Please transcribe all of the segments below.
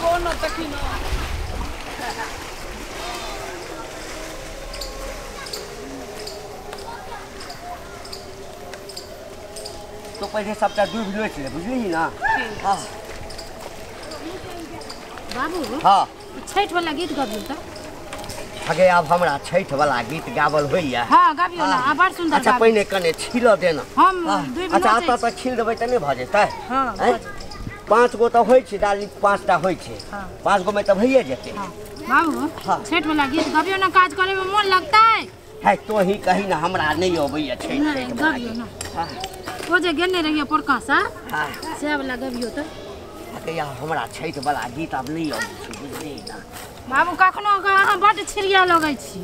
कोन तकी न तो पहिले सबटा डूबि लै छलै बुझलिही ना। हां बाबू। हां छठ वाला गीत गाबियो त। अगे आब हमरा छठ वाला गीत गावल होइया। हां गाबियो ना, आ बड़ सुंदर। अच्छा पहिने कने छील देना। हम दुई अच्छा अतऽ त छील देबै त नै भ जेतै। हां 5 गो त होइ छै डाली, 5टा होइ छै। 5 गो में त भइए जेतै। बाबू छठ वाला गीत गाबियो ना, काज करे में मन लगतै। है तो ही कही ना, हमरा नै अबैया छठ गाबियो ना। ओ जे गेने रहियो पोरका सा। हां से वाला गाबियो त। अगे हमरा छठ वाला गीत आब नै अबै छै बुझलिही ना। बाबू कखनो अहाँ बड्ड छिड़िया लगै छी।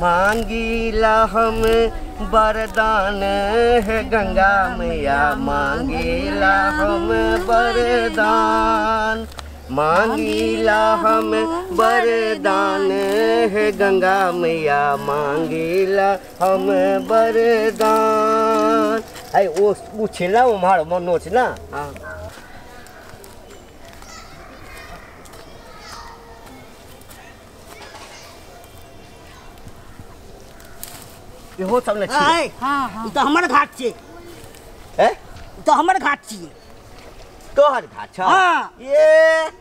मांगीला हम वरदान है गंगा मैया, मांगीला हम वरदान, मांगीला हम वरदान है गंगा मैया, मांगीला हम वरदान। है ओ पूछे ना उम्हार मनोज ना। हाँ इहो सब ने छी। हां हां ई त हमर घाट छी। हैं ई त हमर घाट छी। तोहर घाट छ? हां। ए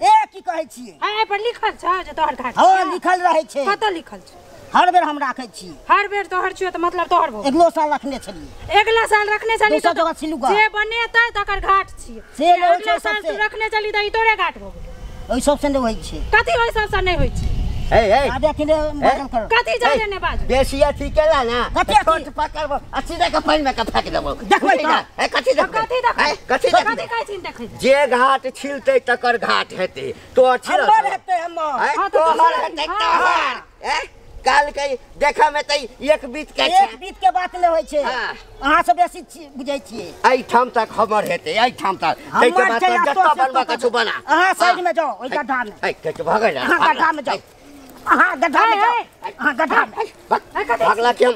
ए की कहै छी? ए पर लिखल छ जे तोहर घाट छ। हां लिखल रहै छै। कत लिखल छ? हर बेर हम राखै छी। हर बेर तोहर छियो त मतलब तोहर भो। अगलो साल रखने छलियै। अगला साल रखने छली त जगह छिलुका जे बनेतै तकर घाट छी। से नै होइ छै। साल तू रखने छली त ई तोरे घाट भो गेलै। ओइ सब से नै होइ छै। कथि ओइ सब से नै होइ छै? ए ए आबे किने बाजल कर। कथि जाने ने बाजू। बेसी अथी केला ना छोट पकड़ब आ सीधा के पानि में के फेक देबो। देखबै ना। ए कथि देखबै? कथि देखबै? कथि कथि कहै छी देखै? जे घाट छिलतै तकर घाट हेतै। तो छिल हमर हेतै हमर। हां तोहर हेतै तोहर। ए काल के देखा में त एक बीत के छै। एक बीत के बात नै होइ छै। अहाँ सब बेसी बुझै छियै। एठाम तक हमर हेतै, एठाम तक। तै के बाद जत्ता बनबा के छु बना। अहाँ साइड में जाओ ओइ गड्ढा में। ए के भगै ना। अहाँ गड्ढा में जाओ। अहाँ गड्ढा में जाओ। अहाँ गड्ढा में भगला के हम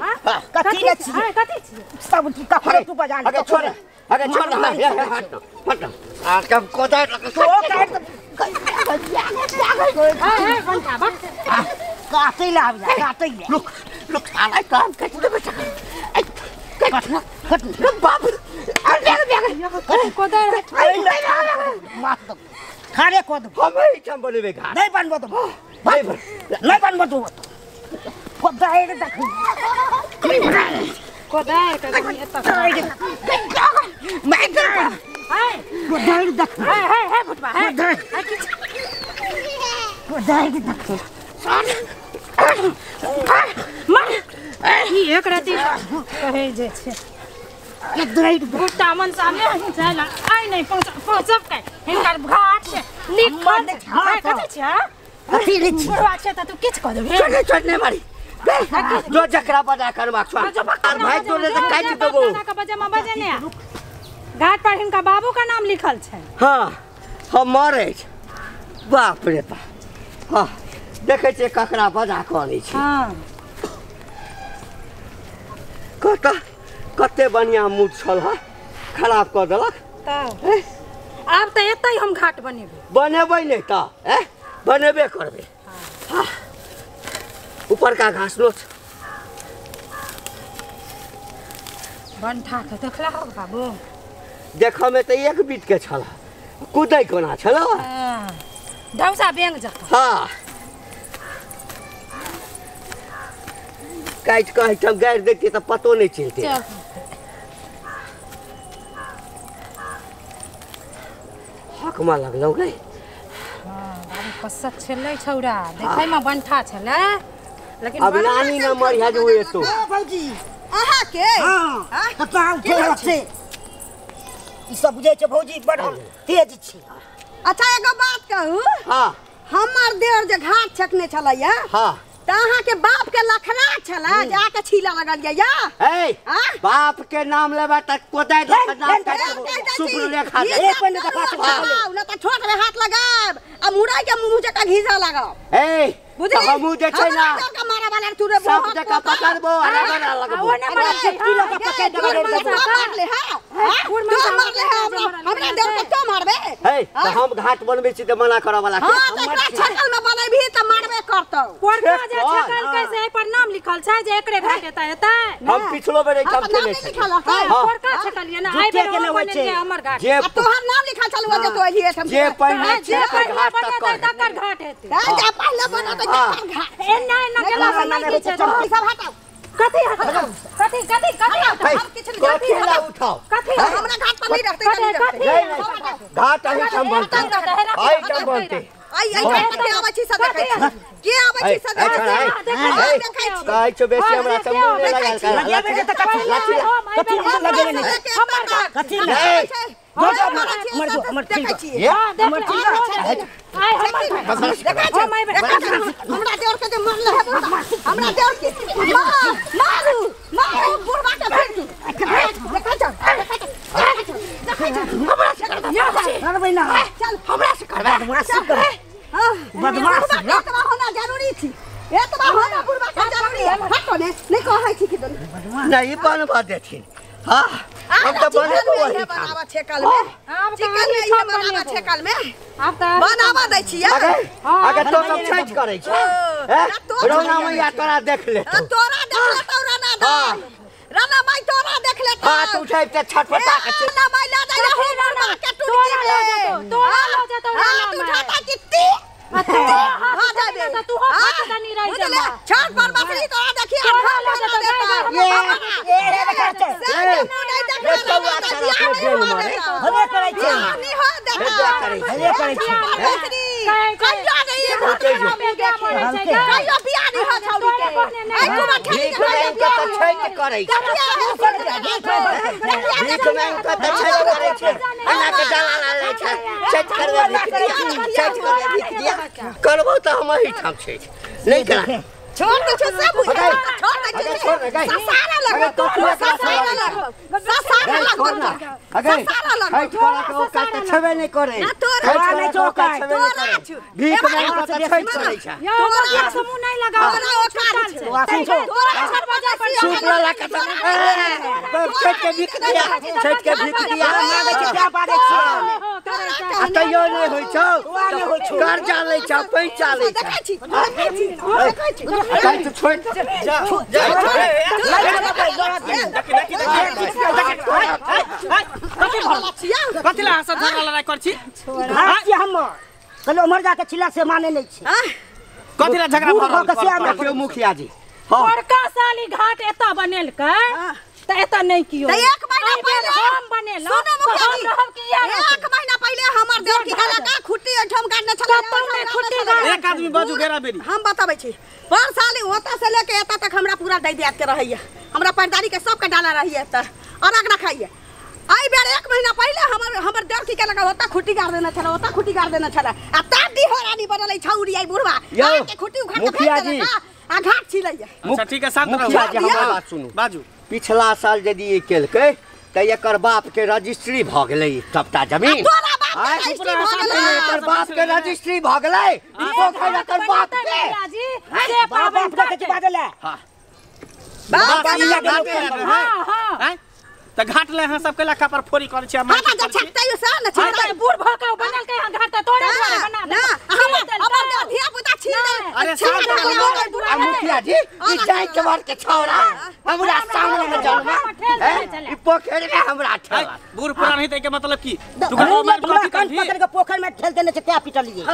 कथि ने छी? कथि छी? सब ककरो तू बजा ले। अगे छोड़, अगे छोड़ ना। हट हट आ कब कोदा तो काट ए बंटा बक काटै ला आबि जा, काटै ला। रुक रुक साला काम कट देबै। कट कट बाप अरे अरे कोदा मार दो खारे को दो। हम एठाम बनेबै घाट। नै बनबो तो नै बनबो तो कोदारि देखी। कोदारि के एत मैं कोदारि देख। हे हे हे भुटबा हे कोदारि देख। मार ई एक राति कहै जे छै भुट्टा मन सामने चल आइ नै पहुँचब के हिनकर घाट छै लिखल छै। कथि छै? कथि नै छी? बुढ़वा छै त तू किछ कह देबे। छोड़ छोड़ नै मारी जो जकरा बजा करबाक छौ। आर भाई तो ने त काटि देबो। के बजे में बजे ने घाट पर हिनका बाबू का नाम लिखल छै। हां हमर अछि। बाप रे बाप। हां देखै छियै ककरा बजा कऽ अनै छै। हां कत कते बढ़िया मूड छल ह, खराब कऽ देलक। त आब त एतै हम घाट बनेबै। बनेबै नै त ए बनेबे करबै। हां ऊपरका घास नोच। बंठा के देखला हो बाबू? देखऽ में त एक बीत के छल, कुदै कोना छल। डौसा बेंग जकाँ। हां काटि कऽ एहिठाम गाड़ि दैतियै तऽ पतो नहि चलतै। हकमा लगलौ गै। बाबू कसक छलै छौड़ा, देखै में बंठा छलै लेकिन अब नानी न मरिया जो एतो। भौजी अहाँ के हां कतना उठे से ई सब बुझै छै भौजी, बड़ हम तेज छी। अच्छा एगो बात कहू। हां हमर देर जे घाट छकने छलैया। हां त अहाँ के बाप के लखना छला जाके छीला लगल या। ए बाप के नाम लेबा त कोदारि के नाम काटि सुपरू लेखा दे। एक मिनट देखा न त छोट में हाथ लगाब आ मुराई के मुंह जका घीजा लगाब। ए बुझली हमहू जे छै ना के मारा वाला तू रे सब जगह पकड़बो आ रगड़ा लगबो ओने मरल छै किलो का पकड़ दे मारले हां तू मारले हमरा हमरा देव के तो मारबे हे त हम घाट बनबै छी त मना करऽ वाला के हां त एकरा छकल में बनैबी त मारबे करतौ कोरका जे छकल कैसे एहि पर नाम लिखल छै जे एकरे घाट एतै एतै हम पिछलो बेर एहिठाम केने नाम लिखल है कोरका छकलिए ना आइ बेर हम बनेलिए हमर घाट जे तोहर नाम लिखल छल जे तो एलिए एठाम जे पहिने जे पहिले बनेतै तकर घाट हेतै जे पहिले बनेतै तकर घाट एना एना केला से नहि छै सब हटाउ कथी हटाउ कथी कथी कथी हम किछु नहीं कथी ला उठाओ कथी हमरा घाट पर नहीं रखते घाट एहिठाम बनतै एहिठाम बनतै आई आई घाट पर के आबै छी सब देखै छी के आबै छी सब देखै छी कहै छौ बेसी हमरा सब मुँह नहि लगायल कर लगेबे त कथी कथी लगेबे नहि हमर घाट कथी नहि मर जो हमर ठीक है हमर ठीक आइ हमर हमरा देवर के जे मारले है हमरा देवर के मारू मारू बुढ़वा के फेंक देखै छ देखै छ हमरा से करबै ना चल हमरा से करबै बदमाशी कर बदमाश एतबा होना जरूरी छी एतबा होना बुढ़वा के जरूरी है हटो ने नहीं कहै छी कि नहीं बनवा देथिन हां हम त बनेबो वही बनावा छे कल में चिकन में ये बनावा छे कल में आब त बनावा दै छी अगर तो सब छठ करै छै हैं रोना मैया तोरा देख ले तोरा देख ले तो रोना दाई राना माई तोरा देख ले हाथ उठाइ त छटपटा के राना माई ला दे रे राना के तोरा लो जतो तोरा लो जतो राना हाथ उठाता कि ती हां जाबे त तू हाथ दनी रहि जा छठ पर बकरी तोरा देखी तोरा लो जतो ये ये देखै छै ये कौआ छड़ा के बेल मारे हले करै छै नहीं हो देखा हले करै छै कहियो नहीं कहियो बियाह नहीं हो छौरी के आई कुमार भीख मांगि के त छठ करै छै भीख मांगि के त छठ करै छै एना के डाला ला लै छै छठ करबै भीख दिया छठ करबै भीख दिया करबो त हम एहिठाम छठ नहीं करा छोड़ दे छो सब बुझ छोड़ दे छोड़ दे ससारा लगो ससारा लगो ससारा लगो अगर छठ करा के ओका त छबे नहीं करे ना तोरा नहीं चौका तोरा भीख मांगि के त छठ करै छै तोरा समूह नहीं लगाओ तोरा ओका छै तोरा छठ बजा पर शुक्र ला के छठ के भीख दिया छठ के भीख दिया मांगे छै क्या बाजै छै आ तैयो नहीं होय छौ कर्जा लै छौ पैसा लै छौ देखै छी देखै छी देखै छी अगर तू छोड़ जा जा कथी ला हंसत झगड़ा लड़ाई कर छी घाट छी हमर कहलो उमर जाके छिला से माने नहीं छी कथी ला झगड़ा भऽ रहल देखियौ मुखिया जी हां बड़का साली घाट एता बनेलकै त एता नहीं कियो त एक महीना पहिले हम बनेलौ सुनो मुखिया जी हम रहब कि यार एक महीना पहिले हमर देवर की गला का खुट्टी ओठाम गाड़ने छलै कतौ नहि खुट्टी गाड़ने एक आदमी बाजू बेरा बेरी हम बताबै छी पर साली ओता से लेके एता तक हमरा पूरा दै दियात के रहैया हमरा परदारी के सबके डाला रहैया त अलग रखैया आई बेर एक महीना पहिले हमर हमर देवर की के लगा ओता खुट्टी गाड़ देने छलै ओता खुट्टी गाड़ देने छलै आ तब दिहोरानी बनलै छौरी आई बुढ़वा के खुट्टी उखाड़ के मुखिया जी आ घाट छिलैया अच्छा ठीक है शांत रहू मुखिया जी हमर बात सुनू बाजू पिछला साल यदि ई केलकै त एकर बाप के रजिस्ट्री भ गेलै सबटा जमीन तोरा बाप के रजिस्ट्री भ गेलै एकर बाप के रजिस्ट्री भ गेलै ई पोखरि एकर बाप के जी से बाप के कथी बाजल है हां बाप हां हां त घाट ले अहाँ सब के लखा पर फोरी करै छी हां त छकतै से न छकतै बूढ़ भ के बनल के घाट त तोरे द्वारा बना ना हमर हमर धिया पुता छीन अरे आ मुखिया जी ई जाइत मार के छौरा हमरा सामने में जन्मा ई पोखरि में हमरा ठेला बूढ़ पुरान है त के मतलब की तू कान पकड़ के पोखरि में ठेल देने छै त्या पिटलिए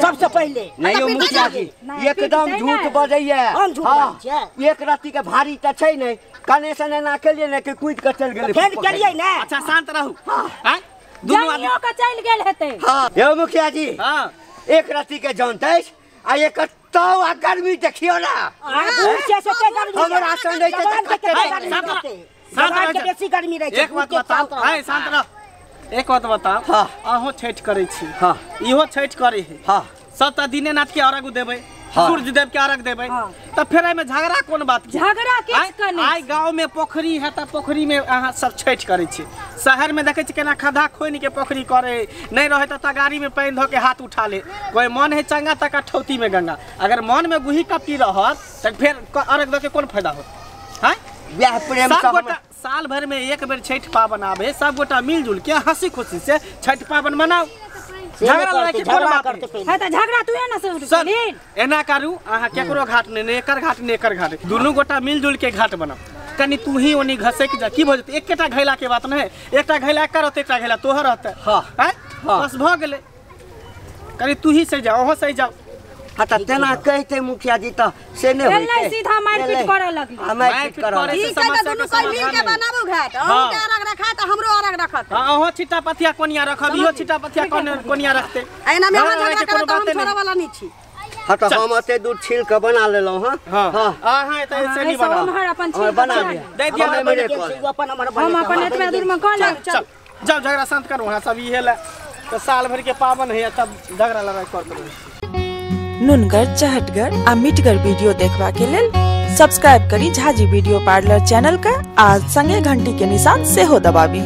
सबसे पहिले नहीं यो मुखिया जी एकदम झूठ बजैया हम झूठ बाजै छियै एक राति के भारी त छै नै कने से एना केलिए ने कि कूद के चल गेलै फेर केलिए ने अच्छा शांत रहू हां दुनू आदमी के चल गेल हेतै हां यो मुखिया जी हां एक राति के जानतै आ एक तो आ गर्मी देखियो ना बूढ़ छै से ते गर्मी हमरा संग रहै छै शांत के बेसी गर्मी रहै छै एक बात बताओ हाय शांत रह एक बात बताओ अहो छठ करै छी हां इहो छठ करै है हां सब त दिने नाथ के अर्घ देबै सूर्य देव के अर्घ देबै त फेर एमे झगड़ा कोन बात के झगड़ा किछ कने आइ गांव में पोखरी है त पोखरी में अहाँ सब छठ करै छी शहर में देखै छी केना खद्धा खोनि के पोखरी करे नहीं रहे त तगारी में पानि धऽ के हाथ उठा ले। कोई मन है चंगा तक कठौती में गंगा। अगर मन में गुही कपटी रहत त फेर अर्घ दऽ के कोन फायदा होत? हैं बियाह प्रेम सब गोटा साल भर में एक बेर छठ पावन आवे, सब गोटा मिलजुल के हंसी खुशी से छठ पावन मनाओ। झगड़ा लड़ाई के कोन बात है? हां त झगड़ा तू ना शुरू सर एना करू अहाँ केकरो घाट ने एकर घाट ने एकर घाट, दुनू गोटा मिलजुल के घाट बनाओ। कनी तू ही ओनी घसक जा की भ जेतै? एकेटा घैला के बात नहीं, एकटा घैला एकर रहतै एकटा घैला तोहर रहतै। हां हैं बस भ गेलै। कनी तू ही सही जाओ ओहो सही जाओ। हां त तेना कहते मुखिया जी त से नै होइते, एलै सीधा मारपीट करऽ लगली। हां मारपीट करऽ ठीक है त दुनू कोई मिल के बनाबू घाट। अहूं के अर्घ रखा त हमरो अर्घ रखत। हां ओहो छिट्टा पथिया कोनिया रखब, इहो छिट्टा पथिया कोनिया रखते। एना में अहाँ झगड़ा करत त हम छोड़ऽ वाला नहीं छी। हां त हम एते दूर छील के बना लेलौं। हां हां अहाँ त ऐसे नहीं बनाओ, अपन छील बना दे दिया हम अपन एतबे दूर में कऽ लेब। चल जाओ झगड़ा शांत करू। हां सब इहे ले त साल भर के पावन है तब झगड़ा लड़ाई करत रहै। नुनगर चहटगर आ मिठगर वीडियो देखबा के लेल सब्सक्राइब करी झाजी वीडियो पार्लर चैनल का आ संगे घंटी के निशान सेहो दबाबी।